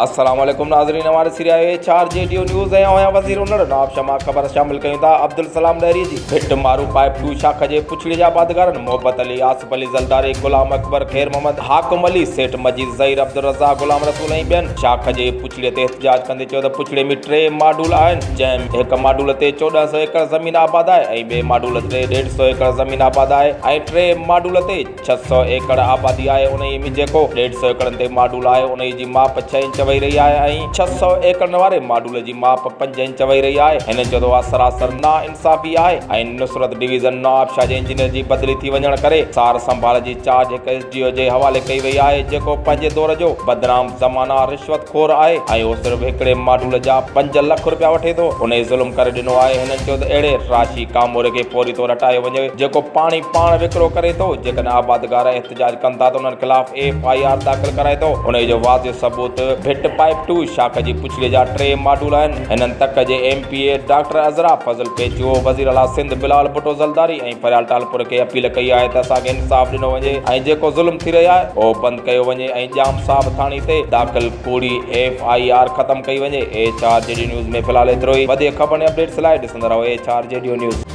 السلام عليڪم ناظرين اوهان ڏسي رهيا آهيو H R G D news ۽ اوهان وزير انڙ نواب شاهه مان خبر شامل ڪيون ٿا عبدالسلام ڏهري جي ڀٽ مارو پائپ ٽو شاخ جي پڇڙي جا آبادگارن محبت علي آصف علي زلداري غلام اڪبر خير محمد حاڪم علي سيٺ مجيد ظهير عبدالرزاق غلام رسول ۽ ٻين شاخ جي پڇڙي تي احتجاج ڪندي چيو ته پڇڙي ۾ ٽي ماڊول آهن جنهن ۾ هڪ ماڊول تي 1400 ايڪڙ زمين آباد آهي ۽ ٻئي ماڊول تي 150 ايڪڙ زمين آباد آهي ۽ ٽي ماڊول تي 600 ايڪڙ آبادي آهي انهيء ۾ جيڪو 150 ايڪڙن تي ماڊول آهي انهيء جي ماپ ڇهه انچ وئي رهي آهي ۽ 600 ايڪڙن واري ماڊول جي ماپ پنج انچ وئي رهي آهي. هنن چيو ته اها سراسر نا انصافي آهي ۽ نصرت ڊويزن نوابشاهه جي انجنيئر جي بدلي ٿي وڃڻ ڪري سار سنڀال جي چارج هڪ ايس ڊي او جي حوالي ڪئي وئي آهي جيڪو پنهنجي دور جو بدنام زمانه رشوت خور آهي ۽ اهو صرف هڪڙي ماڊول جا پنج لک رپيا وٺي ٿو انهي ظلم ڪري ڏنو آهي هنن چيو ته اهڙي راشي ڪاموري کي فوري طور هٽايو وڃي جيڪو پاڻي پاڻ وڪرو ڪري ٿو، جيڪڏهن آبادگار احتجاج ڪن ٿا ته انهن خلاف ايف I R داخل ڪرائي ٿو، انهي جو واضح ثبوت ڀٽ پائپ ٽو شاخ جي پڇڙي جا ٽي ماڊول آهن، هنن تڪ جي M P A doctor Azra Fazal Pechuho, وزيراعليٰ سنڌ بلاول ڀٽو زرداري ۽ فريال ٽالپر کي اپيل ڪئي آهي ته اسان کي انصاف ڏنو وڃي ۽ جيڪو ظلم ٿي رهيو آهي اهو بند ڪيو وڃي ۽ ڄام صاحب ٿاڻي تي داخل ڪوڙي ايف I R ختم ڪئي وڃي، H R G D news ۾ في الحال ايترو ئي، وڌيڪ خبرن ۽ اپڊيٽس لاء ڏسندا رهو H R G D news.